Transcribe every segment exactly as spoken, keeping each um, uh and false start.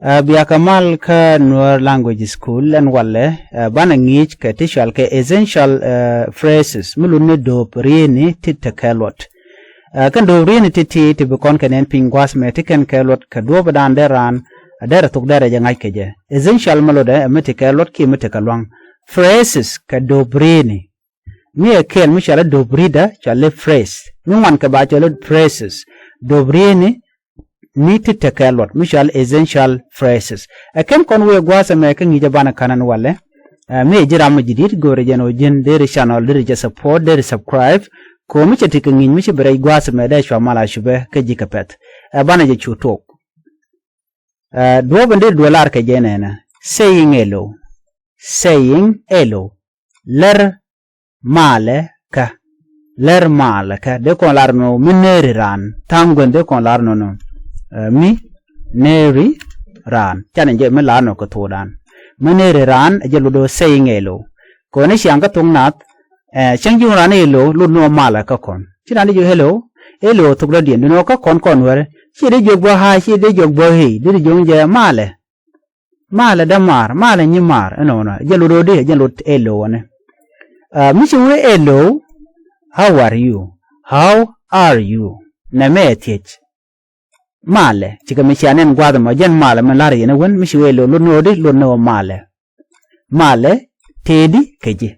Ɛ, bia kɛ mal kä Nuer Language School ɛn walɛ, ɛ, banɛ ŋi̱i̱c kɛ ti cɔal kɛ essential, ɛ, phrases mi luni do̱p rieni ti tekɛ luɔt. Ɛ, kɛn do̱p rieni ti ti ti bi kɔn kɛ nɛn piny gua̱a̱th mɛ ti kɛn kɛ luɔt kɛ duɔ̱ɔ̱p dan dee raan, ɛ, derɛ thok derɛ jɛ ŋa̱c kɛ jɛ. Essential mi lotdɛ ɛ mi ti kɛ luɔt kiɛ mi ti kɛ lua̱ŋ. Phrases kɛ do̱p rieni. Mi ɛ kɛɛl mi cɔal i̱ do̱p ri̱tdä cɔal i̱ phrase. Mi ŋuan kɛ ba cɔal i̱ phrases. Do̱p rieni ni ti tekɛ luɔt mi cɔal essential phrases. Ɛ kɛn kɔn wee gua̱a̱th ɛmɛ kä ŋi̱i̱c ɛ banɛ ka̱n ɛn walɛ. Ɛ, mi ɛ ji̱ ram mi ji̱ di̱t go̱o̱rɛ jɛn ɣöö ji̱n deri channel deri jɛ support deri subscribe. Kɛ ɣöö mi cɛ ti kɛ ŋi̱i̱c mi ci bi rɛc gua̱a̱th ɛmɛ dee cua mal a cupɛ kä ji̱ kɛ pɛ̈th. Ɛ banɛ jɛ cu tok. Ɛ, duɔ̱ɔ̱p in deri duɔ̱ɔ̱r lar kɛ jɛ nɛnɛ. Saying hello. Saying hello. Lär malɛ kä. Lär malɛ kä. Dee kɔn lar nɔ mi neri raan. Tha̱a̱ŋ guänh dee kɔn lar nɔ nɔ. Ɛ, mi neri raan. Canɛ jɛ mi lar nɔ kɛ thokdan. Mi neri raan ɛ jɛ lotdɛ saying hello. Kɔn i̱ ciaŋ kä thok nath. Ɛ, cäŋ ji̱ wun raan i̱ hello, lot ni ɣöö malɛ kä kɔn. Ci raan di jiök hello, hello thok dɔ̱diɛn. Duundɛ ɣöö kä kɔn kɔn wärä. Ci di jiök bä hi, ci di jiök bä hey, di di jiök jɛ malɛ. Malɛ dämaar, malɛ nyimaar, ɛnɔnɔ. Jɛn lot ɣöö di, jɛn lot hello ɛnɛ. Ɛ, mi ci wee hello, how are you? How are you? Nɛmɛ ɛ thiec. Malɛ, cikɛ mi cia nɛn gua̱a̱th ɛmɔ, jɛn malɛ mi la̱r yɛn ɛ wän, mi ci wee lot, lot ni ɣöö di, lot ni ɣöö malɛ. Malɛ, tëëdi kɛ ji̱.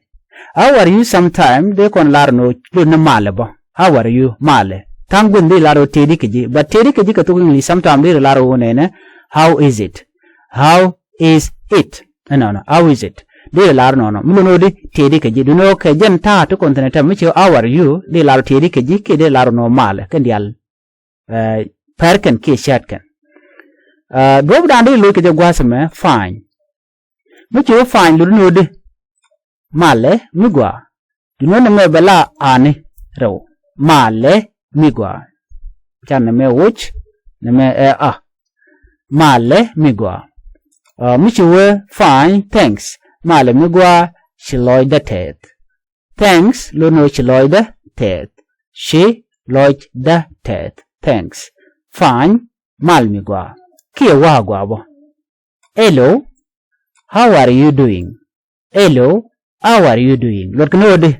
How are you sometime, dee kɔn lar ni ɣöö lot ni malɛ bä. How are you, malɛ. Tha̱a̱ŋ guänh dee lar ɣöö tëëdi kɛ ji̱. But tëëdi kɛ ji̱ kɛ thok English, sometime dee lar ɣöö nɛnɛ, how is it? How is it? Ɛnɔnɔ, how is it? Dee lar nɔnɔ. Mi lot ni ɣöö di, tëëdi kɛ ji̱. Duundɛ ɣöö kɛ jɛn ta̱a̱ ti kɔn thi̱n ɛ tɛm, mi ci how are you, dee lar tëëdi kɛ ji̱, kiɛ dee lar nɔ malɛ, kɛn diaal. Ɛ, pɛr kɛn kiɛ cäät kɛn. Ɛ, duɔ̱ɔ̱p dan di loc kɛ jɛ gua̱a̱th ɛmɛ, fine. Mi ci wee fine lot ni ɣöö di. Malɛ mi gɔaa. Duundɛ nɛmɛ bɛ la ani rɛw. Malɛ mi gɔaa. Can nɛmɛ woc, nɛmɛ ɛ a. Malɛ mi gɔaa. Ɛ, mi ci wee fine, thanks. Malɛ mi gɔaa, ci lɔcdä tɛth. Thanks, lot ni ɣöö ci lɔcdä tɛth. Ci lɔcdä tɛth. Thanks. Fine, mal mi gɔaa. Kiɛ wa̱a̱ gɔaa bä. Hello, how are you doing? Hello, how are you doing? Luɔtkɛ ni ɣöö di.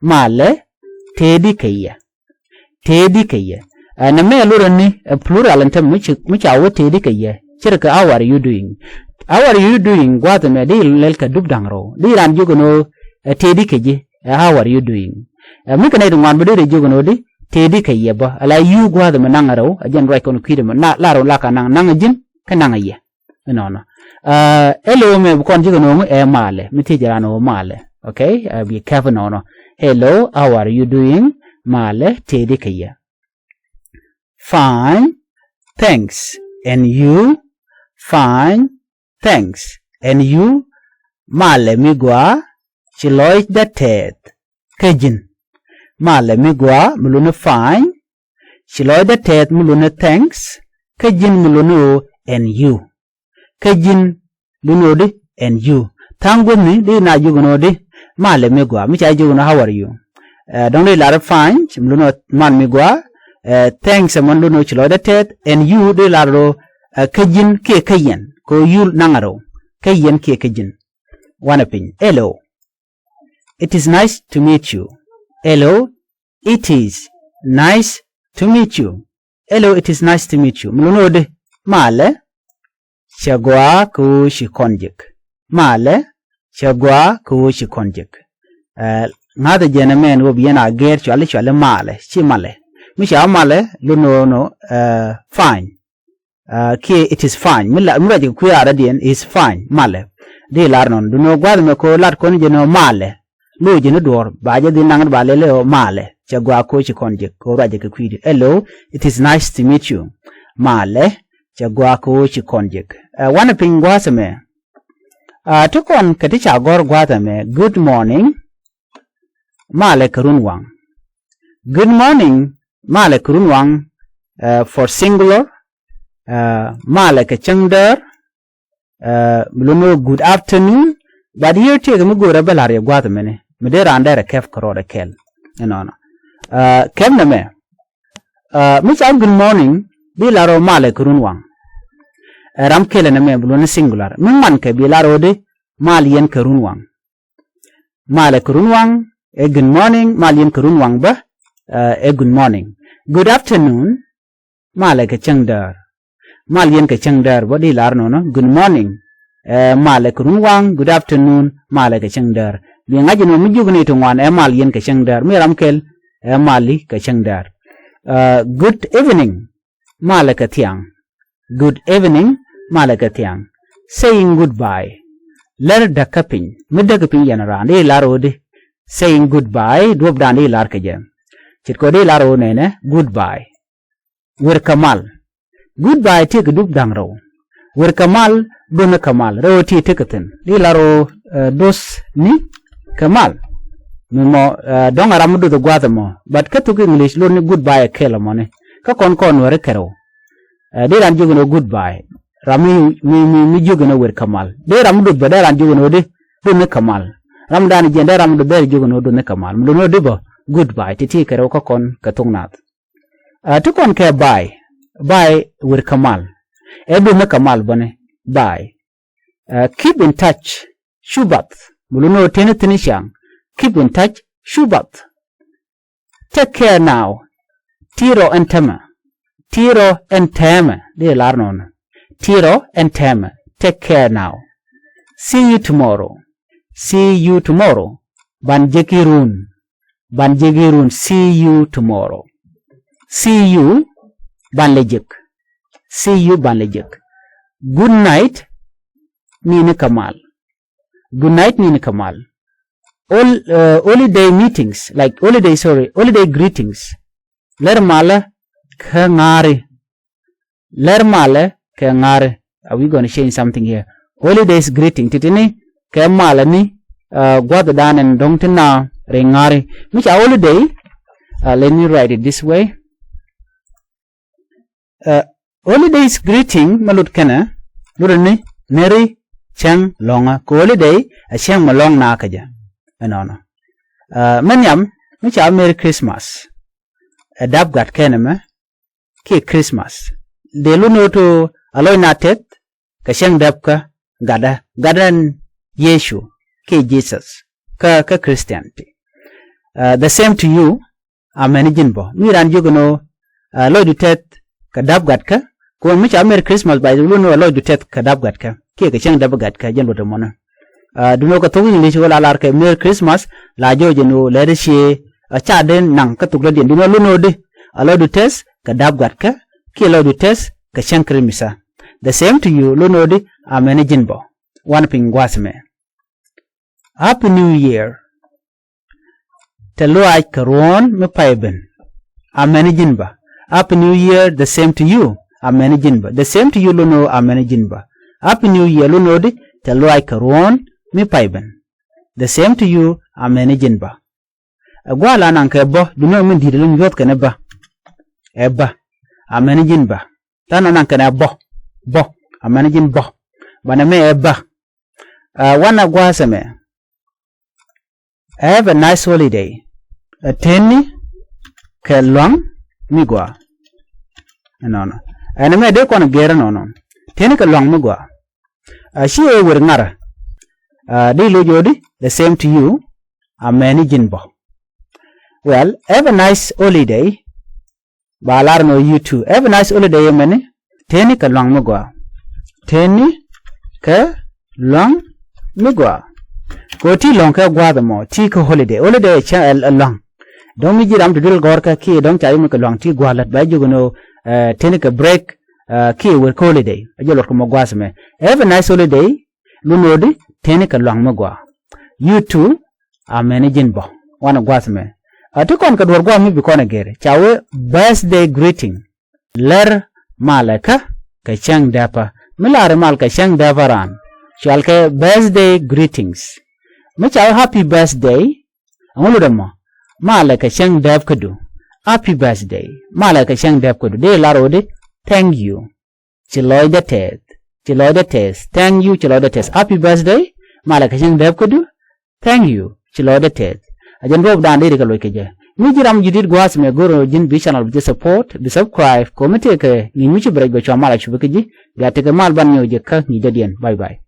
Malɛ, tëëdi kɛ yɛ. Tëëdi kɛ yɛ. Ɛ, nɛmɛ luɔtdɛ ni, ɛ, plural ɛn tɛm mi ci, mi ca wee tëëdi kɛ yɛ. Ce̱tkɛ how are you doing? How are you doing? Gua̱a̱th ɛmɛ di lɛl kɛ dup da̱ŋ rɛw. Di raan jiök ɛn ɣöö, ɛ, tëëdi kɛ ji̱. Ɛ, how are you doing? Ɛ, mi kɛ nɛy ti ŋuan bä deri jiök ɛn ɣöö di, tëëdi kɛ yɛ bä. Ala you gua̱a̱th ɛmɛ naŋ rɛw, ɛ jɛn ruac kɔn kui̱dɛ mɛ, na, la rɛw la ka naŋ, naŋ ji̱n, kä naŋ yɛ. Ɛnɔnɔ. Ɛ, hello mɛ bi kɔn ji̱ kɛ nööŋ ɛ malɛ. Mi thiec raan ɣöö malɛ. Okay? Ɛ, bi kɛp ɛnɔnɔ. Hello, how are you doing? Malɛ, tëëdi kɛ yɛ. Fine, thanks. And you? Fine, thanks. And you? Malɛ mi gɔaa, ci lɔcdä tɛth. Kä ji̱n. Malɛ mi gɔaa, mi luni fine. Ci lɔcdä tɛth, mi luni thanks. Kä ji̱n, mi luni ɣöö and you. Kä ji̱n, luni ɣöö di, and you. Tha̱a̱ŋ guäthni di na jiök ɛn ɣöö di, malɛ mi gɔaa. Mi ca jiök ɛn ɣöö how are you? Ɛ, dɔ̱ŋ di lar fine, mi luni ɣöö mal mi gɔaa. Ɛ, thanks ɛmɔ luni ɣöö ci lɔcdä tɛth, and you di lar ɣöö, ɛ, kä ji̱n kiɛ kä yɛn. Kɛ ɣöö you naŋ rɛw. Kä yɛn kiɛ kä ji̱n. Wanɛ piny. Hello. It is nice to meet you. Hello, it is nice to meet you. Hello, it is nice to meet you. Mi luni ɣöö di, malɛ, cɛ gɔaa kɛ ɣöö ci kɔn jek. Malɛ, cɛ gɔaa kɛ ɣöö ci kɔn jek. Ɛ, ŋa̱thɛ jɛn ɛmɛn ɣöö bi yɛn a gɛr cuali cuali malɛ, ci malɛ. Mi ca malɛ, luni ɣöö nɔ, ɛ, fine. Ɛ, kiɛ it is fine. Mi la, mi ruac kɛ kui̱ raadädiɛn, is fine. Malɛ. Di lar nɔn. Duundɛ ɣöö gua̱a̱th ɛmɛ kɛ ɣöö lat kɔn jɛ nɔ malɛ. Lo̱c jɛ ni duɔ̱ɔ̱r. Ba jɛ dhil naŋ ba lɛl ɛ ɣöö malɛ. Cɛ gɔaa kɛ ɣöö ci kɔn jek. Kɛ ɣöö ruac jɛ kɛ kui̱di. Hello, it is nice to meet you. Malɛ. Cɛ gɔaa kɛ ɣöö ci kɔn jek. Ɛ, wanɛ piny gua̱a̱th ɛmɛ. Ɛ, ti kɔn kɛ ti ca gɔ̱r gua̱a̱th ɛmɛ. Good morning. Malɛ kɛ run waŋ. Good morning. Malɛ kɛ run waŋ. Ɛ, for singular. Ɛ, malɛ kɛ cäŋ däär. Ɛ, mi luni ɣöö good afternoon. But yir tiɛɛkɛ mi go̱o̱rä bä la̱r yɛ gua̱a̱th ɛmɛni. Mi dee raan dɛrɛ kɛp kɛ rɔɔdɛ kɛl. Ɛnɔnɔ. Ɛ, kɛp nɛmɛ. Ɛ, mi ca good morning, di lar ɣöö malɛ kɛ run waŋ. Ɛ ram kɛl ɛn ɛmɛ bi luɔ̱n ni singular. Mi ŋuan kɛ bi lar ɣöö di mal yɛn kɛ run waŋ. Malɛ kɛ run waŋ ɛ good morning, mal yɛn kɛ run waŋ bä ɛ good morning. Good afternoon, malɛ kɛ cäŋ däär. Mal yɛn kɛ cäŋ däär bä di lar nɔnɔ good morning. Ɛ malɛ kɛ run waŋ, good afternoon, malɛ kɛ cäŋ däär. Bi ŋa̱c inɔ mi jiök ni ti ŋuan ɛ mal yɛn kɛ cäŋ däär, mi ram kɛl ɛ mali kɛ cäŋ däär. Good evening, malɛ kɛ thiaŋ. Good evening, malɛ kɛ thiaŋ. Saying goodbye, lär däkä piny. Mi däkä piny yɛn raan di lar ɣöö di saying goodbye, duɔ̱pdan di lar kɛ jɛ. Ce̱tkɛ ɣöö di lar ɣöö nɛnɛ goodbye. Wër kɛ mal. Goodbye tëëkɛ dup da̱ŋ rɛw. Wër kɛ mal, duɔ̱n kɛ mal rɛw tëë tekɛ thi̱n di lar ɣöö duɔ̱th ni kɛ mal. Mi mɔ dɔ̱ŋ a ram mi duɔth gua̱a̱th ɛmɔ, but kä thok English lot ni goodbye ɛ kɛl ɛmɔni. Kä kɔn kɔn wër kɛ rɛw. Dee ran jiök ni ɣöö goodbye. Ram mi mi mi jiök ni ɣöö wër kɛ mal, dee ram mi duɔth bä dee ran jiök ni ɣöö di duɔ̱n ni kɛ mal. Ram dan jiɛn dee ram mi duɔth dee jiök ni ɣöö duɔ̱n ni kɛ mal, mi lot ni ɣöö di bä goodbye ti̱ti̱ kɛ rɛw kä kɔn kɛ thok naath. Ti kɔn kɛ bye. Bye wër kɛ mal. Ɛ duɔ̱n ni kɛ mal bäni. Bye. Keep in touch. Cu bath. Mi lot ni ɣöö tëë ni thi̱n ciaŋ. Keep in touch. Cu bath. Take care now. Ti̱i̱ rɔ ɛn täämɛ. Ti̱i̱ rɔ ɛn täämɛ di lar nɔnɔ. Ti̱i̱ rɔ ɛn täämɛ. Take care now. See you tomorrow. See you tomorrow. Ban jek i̱ run. Ban jek i̱ run. See you tomorrow. See you, ban lɛ jek. See you, ban lɛ jek. Good night, ni̱ni kɛ mal. Good night, ni̱ni kɛ mal. All holiday meetings, like holiday, sorry, holiday greetings. Lär malä kɛ ŋa̱ri. Lär malä kɛ ŋa̱ri. Are we gonna change something here? Holidays greeting ti̱ti̱ni kɛ malä ni gua̱thdan ɛn dɔ̱ŋ ti na ri ŋa̱ri. Mi ca holiday, let me write it this way. Holidays greeting mɛ lut kɛnɛ lut ni neri cäŋ lɔ̱ŋä kɛ holiday. A cäŋ mɛ lɔ̱ŋ na kä jɛ ɛnɔnɔ. Mɛ nhiam mi ca Merry Christmas. Ɛ dap gat kɛnɛ mɛ kiɛ Christmas. Dee lun ɣöö to a lɔc na tɛth kɛ cäŋ däpkä gatdä, gatdä ɛn Yecu kiɛ Jesus kä kä Christianity. The same to you, amäni ji̱n bä. Mi raan jiök ɛn ɣöö lɔcdu tɛth kɛ dap gatkä. Kɛ ɣöö mi ca Merry Christmas ba lun ɣöö a lɔcdu tɛth kɛ dap gatkä kiɛ kɛ cäŋ däpä gatkä jɛn luɔt ɛmɔnä. Duundɛ kɛ thok English ɣöö la lar kɛ Merry Christmas, la jɔɔc ɛn ɣöö lɛr cië a ca dee naŋ kä thok lätdiɛn. Duundɛ lun ɣöö di a lɔcdu tɛth kɛ dap gatkä kiɛ lɔcdu tɛth kɛ cäŋ Christmas. The same to you, lun ɣöö di amäni ji̱n bä. Wanɛ piny gua̱a̱th mɛ. Happy New Year. Tɛ luaac kɛ ruɔ̱ɔ̱n mi pay ben. Amäni ji̱n bä. Happy New Year, the same to you. Amäni ji̱n bä. The same to you, lun ɣöö amäni ji̱n bä. Happy New Year, lun ɣöö di tɛ luaac kɛ ruɔ̱ɔ̱n mi pay ben. The same to you, amäni ji̱n bä. Ɛ gua̱a̱ la naŋ kɛ bä, duundɛ min di̱i̱t ɛlɔ̱ŋ yuɔ̱th kɛnɛ bä. Ɛ bä. Amäni ji̱n bä. Tha̱a̱ŋ naŋ kɛnɛ bä. Bä. Amäni ji̱n bä. Banɛ mɛ ɛ bä. Wanɛ gua̱a̱th ɛmɛ. Have a nice holiday. Ɛ tëëni kɛ lua̱ŋ mi gɔaa. Ɛnɔnɔ. Ɛn ɛmɛ dee kɔn gɛr ɛnɔnɔ. Tëëni kɛ lua̱ŋ mi gɔaa. A ci ɛ wër ŋa̱rä. Di loc ɣöö di the same to you. Amäni ji̱n bä. Well, have a nice holiday. Ba lar nɔ you too. Have a nice holiday ɛmɛni. Tëëni kɛ lua̱ŋ mi gɔaa. Tëëni kɛ lua̱ŋ mi gɔaa. Kɛ ɣöö ti lua̱ŋ kɛ gua̱a̱th ɛmɔ ti kɛ holiday. Holiday ɛ cä ɛ lua̱ŋ. Dɔ̱ŋ mi ji̱ ram ti duel gɔ̱rkä kiɛ dɔ̱ŋ ca yum kɛ lua̱ŋ ti gua̱a̱th lät ba jiök ɛn ɣöö tëëni kɛ break kiɛ wër kɛ holiday. A jɛ luɔt kɛ mɔ gua̱a̱th ɛmɛ. Have a nice holiday. Lun ɣöö di tëëni kɛ lua̱ŋ mi gɔaa. You too. Amäni ji̱n bä. Wanɛ gua̱a̱th ɛmɛ. A ti kɔn kɛ duɔ̱ɔ̱r gua̱a̱th mi bi kɔn ɛ gɛr ca wee birthday greeting. Lär malɛ kä kɛ cäŋ däpä. Mi lar mal kɛ cäŋ däpä raan cual kɛ birthday greetings. Mi ca wee happy birthday. Ɛŋu lotdɛ mɔ? Malɛ kɛ cäŋ dääp kädu. Happy birthday. Malɛ kɛ cäŋ dääp kädu dee lar ɣöö di thank you. Ci lɔcdä tɛth. Ci lɔcdä tɛth. Thank you, ci lɔcdä tɛth. Happy birthday. Malɛ kɛ cäŋ dääp kädu. Thank you, ci lɔcdä tɛth. A jɛn duɔ̱ɔ̱pdan deri kɛ loc kɛ jɛ. Mi ji̱ ram ji̱ di̱t gua̱a̱th mɛ go̱r ji̱n bi channel bi ji̱ support, bi subscribe, kɛ mi tëëkɛ ŋi̱i̱c mi ci bi rɛc bɛ cua mal a cupi kä ji̱, bia tekɛ mal ban nyɔk jɛ kä ŋi̱i̱c dɔ̱diɛn. Bye bye.